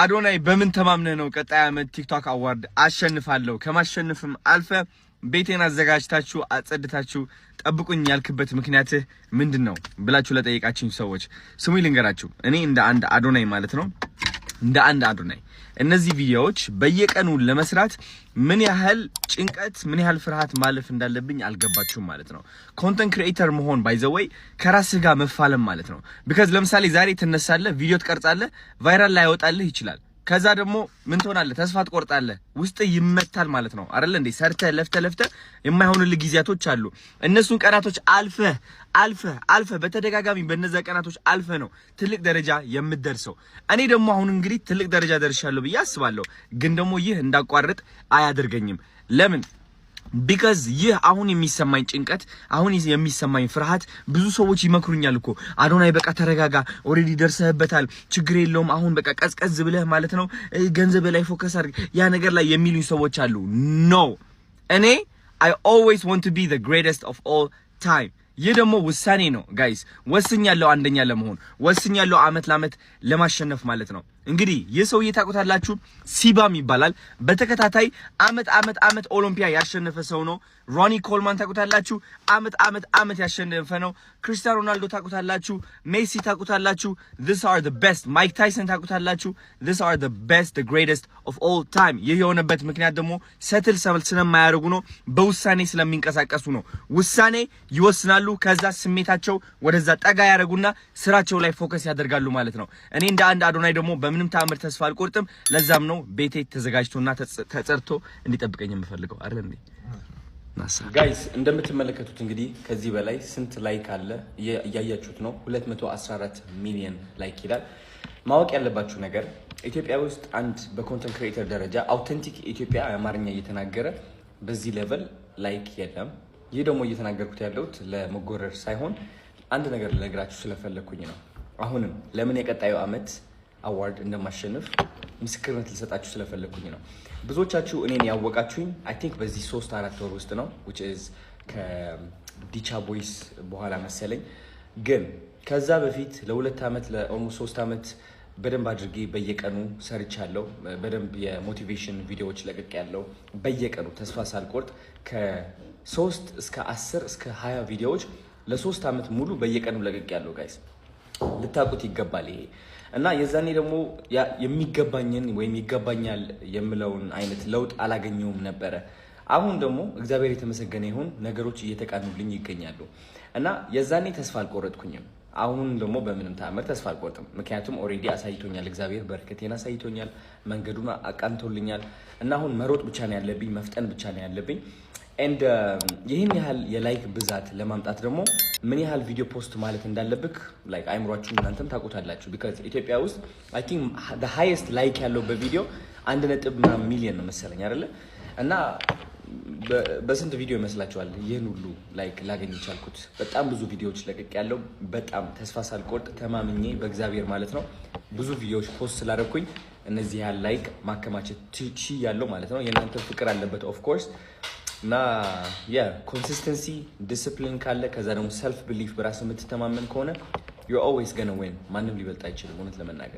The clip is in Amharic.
አዶናይ፣ በምን ተማምነህ ነው ቀጣይ ዓመት TikTok award አሸንፋለሁ፣ ከማሸነፍም አልፈህ ቤቴን አዘጋጅታችሁ አጸድታችሁ ጠብቁኝ ያልክበት ምክንያትህ ምንድን ነው ብላችሁ ለጠየቃችሁኝ ሰዎች ስሙኝ ልንገራችሁ። እኔ እንደ አንድ አዶናይ ማለት ነው፣ እንደ አንድ አዶናይ እነዚህ ቪዲዮዎች በየቀኑ ለመስራት ምን ያህል ጭንቀት፣ ምን ያህል ፍርሃት ማለፍ እንዳለብኝ አልገባችሁም ማለት ነው። Content creator መሆን by the way ከራስህ ጋር መፋለም ማለት ነው። Because ለምሳሌ ዛሬ ትነሳለህ፣ ቪዲዮ ትቀርጻለህ፣ viral ላይወጣልህ ይችላል። ከዛ ደግሞ ምን ትሆናለህ? ተስፋ ትቆርጣለህ። ውስጥህ ይመታል ማለት ነው አይደለ እንዴ? ሰርተህ ለፍተህ ለፍተህ የማይሆንልህ ጊዜያቶች አሉ። እነሱን ቀናቶች አልፈህ አልፈህ አልፈህ፣ በተደጋጋሚ በእነዛ ቀናቶች አልፈህ ነው ትልቅ ደረጃ የምትደርሰው። እኔ ደግሞ አሁን እንግዲህ ትልቅ ደረጃ ደርሻለሁ ብዬ አስባለሁ። ግን ደግሞ ይህ እንዳቋርጥ አያደርገኝም። ለምን? Because ይህ አሁን የሚሰማኝ ጭንቀት፣ አሁን የሚሰማኝ ፍርሃት፣ ብዙ ሰዎች ይመክሩኛል እኮ፣ "አዶናይ፣ በቃ ተረጋጋ፣ already ደርሰህበታል፣ ችግር የለውም፣ አሁን በቃ ቀዝቀዝ ብለህ ማለት ነው ገንዘብ ላይ focus አድርግ፣ ያ ነገር ላይ" የሚሉኝ ሰዎች አሉ። No፣ እኔ I always want to be the greatest of all time። ይህ ደግሞ ውሳኔ ነው guys። ወስኛለሁ፣ አንደኛ ለመሆን ወስኛለሁ፣ አመት ለአመት ለማሸነፍ ማለት ነው። እንግዲህ ይህ ሰውዬ ታውቁታላችሁ፣ ሲባም ይባላል። በተከታታይ አመት አመት አመት ኦሎምፒያ ያሸነፈ ሰው ነው። ሮኒ ኮልማን ታውቁታላችሁ፣ አመት አመት አመት ያሸነፈ ነው። ክርስቲያኖ ሮናልዶ ታውቁታላችሁ፣ ሜሲ ታውቁታላችሁ። These are the best። ማይክ ታይሰን ታውቁታላችሁ። These are the best, the greatest of all time። ይህ የሆነበት ምክንያት ደግሞ settle ስለማያደርጉ ነው፣ በውሳኔ ስለሚንቀሳቀሱ ነው። ውሳኔ ይወስናሉ፣ ከዛ ስሜታቸው ወደዛ ጠጋ ያደርጉና ስራቸው ላይ focus ያደርጋሉ ማለት ነው። እኔ እንደ አንድ አዶናይ ደግሞ በምንም ተአምር ተስፋ አልቆርጥም። ለዛም ነው ቤቴ ተዘጋጅቶና ተጸድቶ እንዲጠብቀኝ የምፈልገው፣ አይደል እንዴ? Guys፣ እንደምትመለከቱት እንግዲህ ከዚህ በላይ ስንት like አለ እያያችሁት ነው። 214 ሚሊዮን like ይላል። ማወቅ ያለባችሁ ነገር ኢትዮጵያ ውስጥ አንድ በ content creator ደረጃ authentic ኢትዮጵያ አማርኛ እየተናገረ በዚህ level like የለም። ይህ ደግሞ እየተናገርኩት ያለሁት ለመጎረር ሳይሆን አንድ ነገር ልነግራችሁ ስለፈለግኩኝ ነው። አሁንም ለምን የቀጣዩ ዓመት award እንደማሸንፍ ምስክርነት ልሰጣችሁ ስለፈለግኩኝ ነው። ብዙዎቻችሁ እኔን ያወቃችሁኝ I think በዚህ 3-4 ወር ውስጥ ነው፣ which is ከዲቻ ቦይስ በኋላ መሰለኝ። ግን ከዛ በፊት ለ2 ዓመት፣ ለ almost 3 ዓመት በደንብ አድርጌ በየቀኑ ሰርቻለሁ። በደንብ የ motivation ቪዲዮዎች ለቅቄያለሁ በየቀኑ ተስፋ ሳልቆርጥ ከ3 እስከ 10 እስከ 20 ቪዲዮዎች ለ3 ዓመት ሙሉ በየቀኑ ለቅቄያለሁ guys፣ ልታውቁት ይገባል ይሄ። እና የዛኔ ደግሞ የሚገባኝን ወይም ይገባኛል የምለውን አይነት ለውጥ አላገኘውም ነበረ። አሁን ደግሞ እግዚአብሔር የተመሰገነ ይሁን፣ ነገሮች እየተቃኑልኝ ይገኛሉ። እና የዛኔ ተስፋ አልቆረጥኩኝም። አሁን ደግሞ በምንም ተአምር ተስፋ አልቆርጥም። ምክንያቱም already አሳይቶኛል፣ እግዚአብሔር በረከቴን አሳይቶኛል፣ መንገዱን አቃንቶልኛል። እና አሁን መሮጥ ብቻ ነው ያለብኝ፣ መፍጠን ብቻ ነው ያለብኝ። And ይህን ያህል የ like ብዛት ለማምጣት ደግሞ ምን ያህል ቪዲዮ post ማለት እንዳለብክ like አይምሯችሁ እናንተም ታውቁታላችሁ። Because ኢትዮጵያ ውስጥ I think the highest like ያለው በቪዲዮ አንድ ነጥብ ምናምን ሚሊዮን ነው መሰለኝ፣ አይደለ? እና በስንት ቪዲዮ ይመስላችኋል ይህን ሁሉ like ላገኝ የቻልኩት? በጣም ብዙ ቪዲዮዎች ለቅቄያለሁ፣ በጣም ተስፋ ሳልቆርጥ ተማምኜ በእግዚአብሔር ማለት ነው ብዙ ቪዲዮዎች post ስላደረኩኝ እነዚህ ያህል like ማከማቸት ችያለሁ ማለት ነው። የእናንተ ፍቅር አለበት of course። እና የ consistency፣ discipline ካለ፣ ከዛ ደግሞ self belief፣ በራስ የምትተማመን ከሆነ you're always gonna win። ማንም ሊበልጥ አይችልም እውነት ለመናገር።